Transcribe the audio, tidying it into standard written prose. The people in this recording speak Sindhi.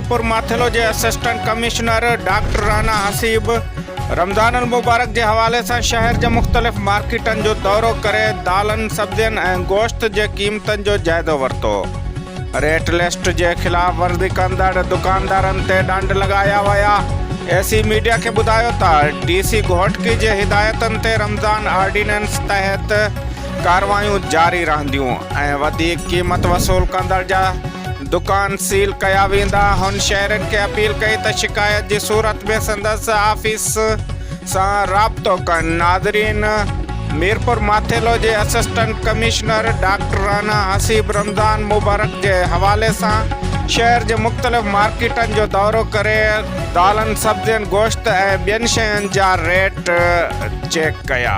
ميرپور ماٿيلو جي assistant commissioner doctor Rana Haseeb Ramzan ul Mubarak جي حوالي سان شهر جي مختلف مارڪيٽن جو دورو ڪري دالن، سبزين ۽ گوشت جي قيمتن جو جائزو ورتو. ريٽ لسٽ جي خلاف ورزي ڪندڙ دڪاندارن تي ڏنڊ لڳايا ويا. اي سي ميڊيا کي ٻڌايو ته ڊي سي گهوٽڪي جي هدايتن تي رمضان آرڊيننس تحت ڪارروايون جاري رهنديون ۽ وڌيڪ قيمت وصول ڪندڙ جا دڪان سيل ڪيا ويندا. هن شهرين کي اپيل ڪئي ته شڪايت جي صورت ۾ سندس آفيس سان رابطو ڪن. ناظرين ميرپور ماٿيلو جي assistant commissioner doctor Rana Haseeb Ramzan Mubarak جي حوالي سان شهر جي مختلف مارڪيٽن جو دورو ڪري دالن، سبزين، گوشت ۽ ٻين شين جا ريٽ چيڪ ڪيا.